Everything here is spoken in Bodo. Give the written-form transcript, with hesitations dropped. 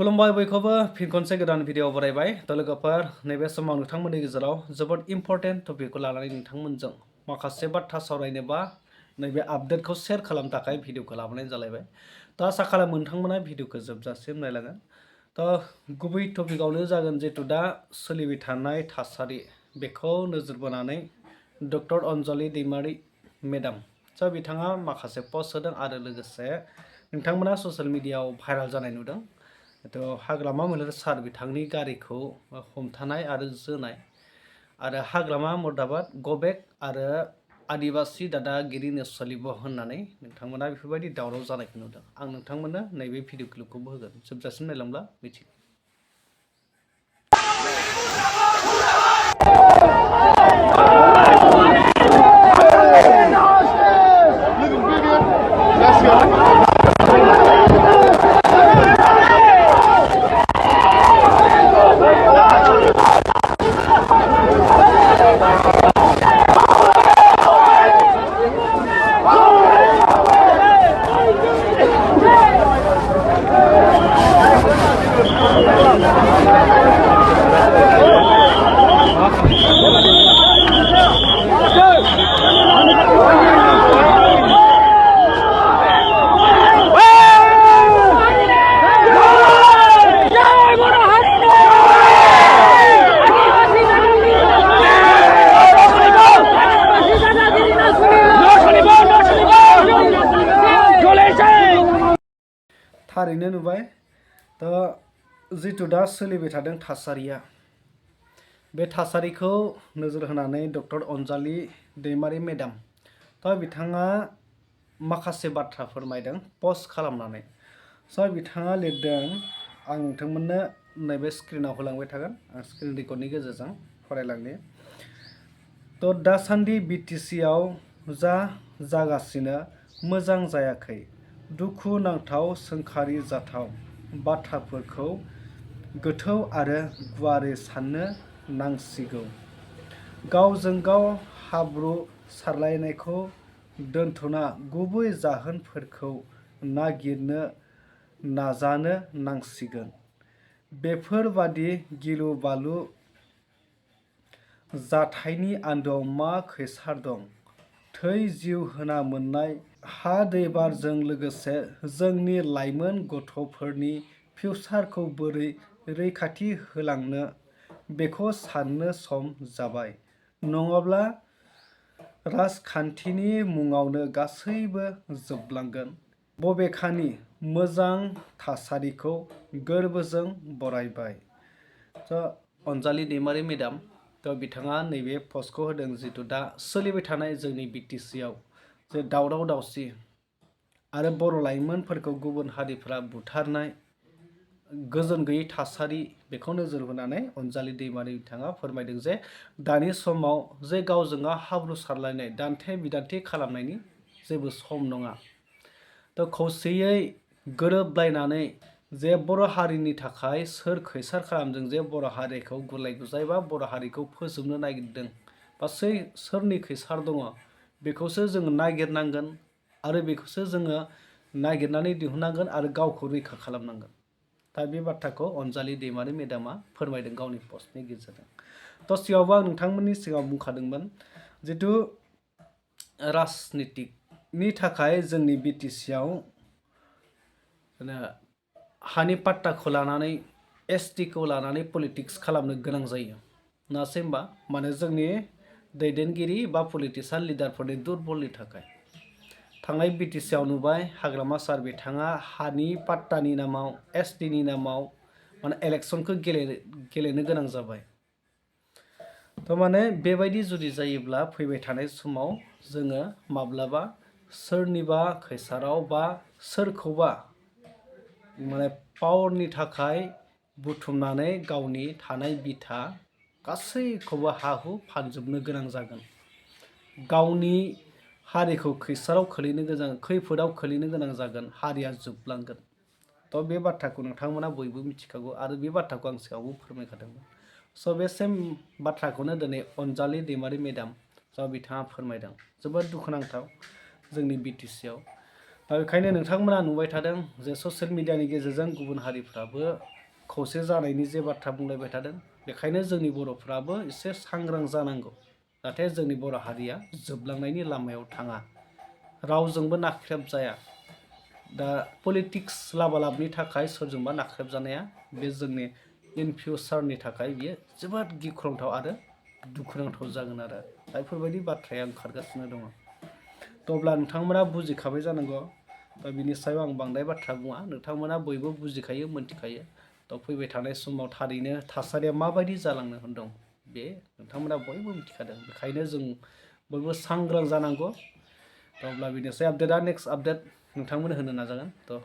खुलुमबाय बयखौबो फिन खनसे गोदान भिडिअ बरायबाय थ' लोगोफोर नैबे समाव नोंथांमोननि गेजेराव जोबोद इम्पर्टेन्ट टपिकखौ लानानै नोंथांमोनजों माखासे बाथ्रा सावरायनो बा नैबे आपडेटखौ शेयार खालामनो थाखाय भिडिअखौ लाबोनाय जालायबाय थ' आसा खालामो नोंथांमोना भिडिअखौ जोबजासिम नायलांगोन थ' गुबै टपिकआवनो जागोन जिहेतु दा सोलिबाय थानाय थासारि बेखौ नोजोर बोनानै डक्टर अन्जलि दैमारि मेडाम थ' बिथाङा माखासे पस्ट होदों आरो लोगोसे नोंथांमोना ससियेल मिडियाआव भाइराल जानाय नुदों थ' हाग्रामा मोनोर सार बिथांनि गारिखौ हमथानाय आरो जोनाय आरो हाग्रामा मुर्दाबाद गबेक आरो आदिबासि दादागिरि नेरसोलिब होननानै नोंथांमोना बेफोरबायदि दावराव जानायखौ नुदों आं नोंथांमोननो नैबे भिडिअ क्लिपखौबो होगोन जोबजासिम नायलांब्ला मिथिगोन। थारैनो नुबाय थ' जिथु दा सोलिबाय थादों थासारिया बे थासारिखौ नोजोर होनानै डक्टर अन्जलि दैमारि मेडाम थ' बिथाङा माखासे बाथ्रा फोरमायदों पस्ट खालामनानै स' बिथाङा लिरदों आं नोंथांमोननो नैबे स्क्रिनाव होलांबाय थागोन आं स्क्रिन रेकर्डनि गेजेरजों फरायलांनि थ' दासान्दि बिटिसिआव जा जागासिनो मोजां जायाखै दुखु नांथाव सोंखारि जाथाव बाथ्राफोरखौ गोथौ आरो गुवारै साननो नांसिगौ गावजों गाव हाब्रु सारलायनायखौ दोनथ'ना गुबै जाहोनफोरखौ नागिरनो नाजानो नांसिगोन बेफोरबादि गिलु बालु जाथायनि आन्दोआव मा खैसार दं थै जिउ होना मोननाय हा दै बारजों लोगोसे जोंनि लाइमोन गथ'फोरनि फिउचारखौ बोरै रैखाथि होलांनो बेखौ साननो सम जाबाय नङाब्ला राजखान्थिनि मुङावनो गासैबो जोबलांगोन बबेखानि मोजां थासारिखौ गोरबोजों बरायबाय थ' अन्जलि दैमारि मेडाम थ' बिथाङा नैबे पस्टखौ होदों जितु दा सोलिबाय थानाय जोंनि बिटिसिआव जे दावराव दावसि आरो बर' लाइमोनफोरखौ गुबुन हारिफ्रा बुथारनाय गोजोन गैयै थासारि बेखौ नोजोर होनानै अन्जलि दैमारि बिथाङा फोरमायदों जे दानि समाव जे गावजों गाव हाब्रु सारलायनाय दान्थे बिदान्थे खालामनायनि जेबो सम नङा थ' खौसेयै गोरोबलायनानै जे बर' हारिनि थाखाय सोर खैसार खालामदों जे बर' हारिखौ गुलाय गुजाय बा बर' हारिखौ फोजोबनो नागिरदों बा सोरनि खैसार दङ बेखौसो जोङो नागिरनांगोन आरो बेखौसो जोङो नागिरनानै दिहुननांगोन आरो गावखौ रैखा खालामनांगोन दा बे बाथ्राखौ अन्जलि दैमारि मेडामा फोरमायदों गावनि पस्टनि गेजेरजों थ' सिगाङावबो आं नोंथांमोननि सिगाङाव बुंखादोंमोन जितु राजनितिकनि थाखाय जोंनि बिटिसिआव हानि पाट्टाखौ लानानै एसटिखौ लानानै पलिटिक्स खालामनो गोनां जायो नङासै होमबा माने जोंनि दैदेनगिरि बा पलिटिसियान लिडारफोरनि दुरबलनि थाखाय थांनाय बिटिसिआव नुबाय हाग्रामा सार बिथाङा हानि पाट्टानि नामाव एसटिनि नामाव माने इलेक्सनखौ गेलेनो गोनां जाबाय थ' माने बेबायदि जुदि जायोब्ला फैबाय थानाय समाव जोङो माब्लाबा सोरनिबा खैसाराव बा सोरखौबा माने पावारनि थाखाय बुथुमनानै गावनि थानाय बिथा गासैखौबो हा हु फानजोबनो गोनां जागोन गावनि हारिखौ खैफोदाव खोलैनो गोनां जागोन हारिया जोबलांगोन थ' बे बाथ्राखौ नोंथांमोना बयबो मिथिखागौ आरो बे बाथ्राखौ आं सिगाङावबो फोरमायखादोंमोन स' बे सेम बाथ्राखौनो दिनै अन्जलि दैमारि मेडाम स' बिथाङा फोरमायदों जोबोद दुखुनांथाव जोंनि बिटिसिआव दा बेखायनो नोंथांमोना नुबाय थादों जे ससियेल मिडियानि गेजेरजों गुबुन हारिफ्राबो खौसे जानायनि जे बाथ्रा बुंलायबाय थादों बेखायनो जोंनि बर'फ्राबो एसे सांग्रां जानांगौ जाहाथे जोंनि बर' हारिया जोबलांनायनि लामायाव थाङा रावजोंबो नाख्रेब जाया दा पलिटिक्स लाबालाबनि थाखाय सोरजोंबा नाख्रेब जानाया बे जोंनि इन फिउचारनि थाखाय बियो जोबोद गिख्रंथाव आरो दुखुनांथाव जागोन आरो बेफोरबायदि बाथ्राया ओंखारगासिनो दङ थ' अब्ला नोंथांमोना बुजिखाबाय जानांगौ दा बिनि सायाव आं बांद्राय बाथ्रा बुङा नोंथांमोना बयबो बुजिखायो मोनथिखायो थ' फैबाय थानाय समाव थारैनो थासारिया माबायदि जालांनो हमदों बे नोंथांमोना बयबो मिथिखादों बेखायनो जों बयबो सांग्रां जानांगौ थ' अब्ला बेनोसै आपडेटआ नेक्स्ट आपडेट नोंथांमोन होनो नाजागोन थ'